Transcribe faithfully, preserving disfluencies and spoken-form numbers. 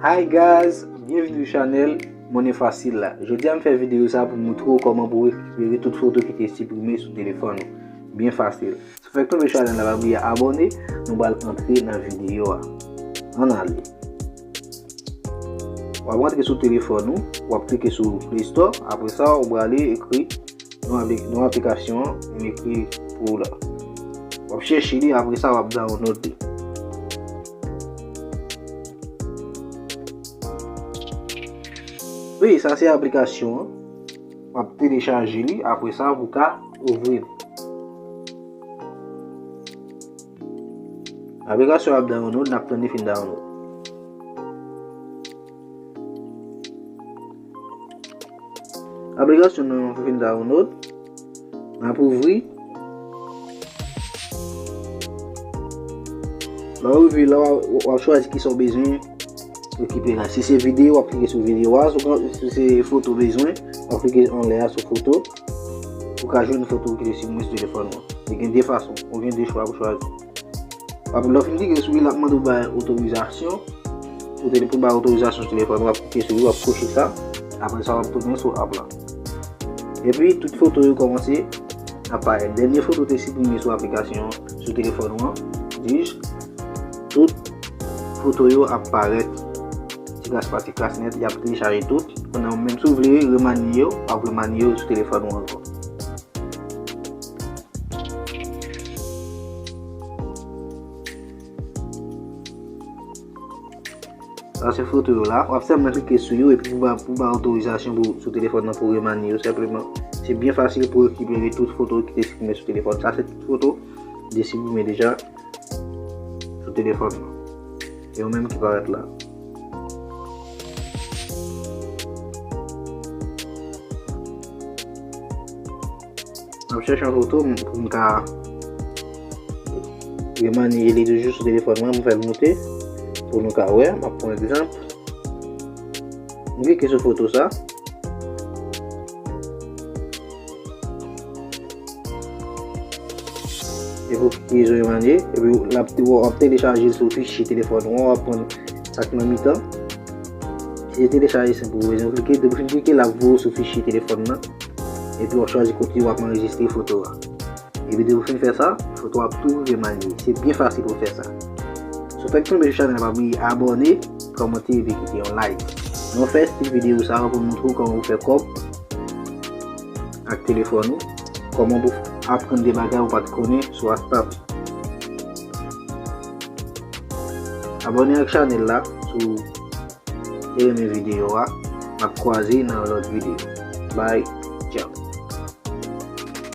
Hi guys, byenvini sou chanèl Monnen Fasil la. Jodi a m fè videyo sa pou moutre w kòman pou w rekipere tout foto ki te siprime sou telefòn ou. Byen fasil. San fè k tonbe chanèl la, pa bliye abòne, nou pral antre nan videyo a. Ann ale. W ap rantre sou telefòn ou, w ap klike sou Play Store, apre sa w prale ekri non apli- non aplikasyon an, m ekri pou ou la. W ap chèche li, apre sa w ap download li. Wi, sa se aplikasyon an. W ap telechaje li, apre sa pou ka ouvri l. Aplikasyon ap download, n ap tann li fin download. Aplikasyon nan fin download, n ap ouvri. Lè w ouvri la, w ap chwazi kisa w bezwen rekipere. Si se videyo, w ap klike sou videyo a. Si se foto bezwen, w ap klike anlè a sou foto. Ou ka jwenn foto ki te siprime sou telefòn ou an. Li gen de fason, ou gen de chwa pou chwazi. Apre lè w fin klike sou li, l ap mande w bay otorizasyon. Ou te pou bay otorizasyon sou telefòn ou, w ap klike sou li, w ap koche sa. Apre sa, w ap tounen sou app la. Epi, tout foto yo kòmanse ap parèt. Dènye foto te siprime sou aplikasyon an, sou telefòn ou an, dis, tout foto yo ap parèt ti kras pa ti kras nèt, y ap telechaje tout. Pandan menm si w vle remanye yo, w ap remanye yo sou telefòn ou ankò. Sa se foto yo la. W ap sèlman klike sou yo epi pou ba, pou ba otorizasyon pou, sou telefòn nan pou remanye yo senpleman. Se byen fasil pou rekipere tout foto ki te siprime sou telefòn. Sa se tout foto ki te siprime deja sou telefòn nan. E yo menm ki parèt la. M ap chèche yon foto m- pou m ka remanye li toujou sou telefòn mwen, m fè l moute pou nou ka wè. M ap pran egzanp. M klike sou foto sa. Epi w klike sou remanye, epi l ap, w ap telechaje l sou fichye telefòn ou an, w ap pran sa k nan mitan. Se telechaje senp ou bezwen klike, depi w fin klike, l ap voye w sou fichye telefòn nan. Epi w ap chwazi kote w ap anrejistre foto a. Epi depi w fin fè sa, foto a ap tou remanye. Se byen fasil pou w fè sa. Si w fèk tonbe sou chanèl la, pa bliye abòne, kòmante epi kite yon like. Nou fè stil videyo sa yo pou n montre w kòman pou fè kòb ak telefòn ou, kòman pou aprann de bagay ou pa t konnen sou WhatsApp. Abòne ak chanèl la si w te renmen videyo a. N ap kwaze nan yon lòt videyo. Bye.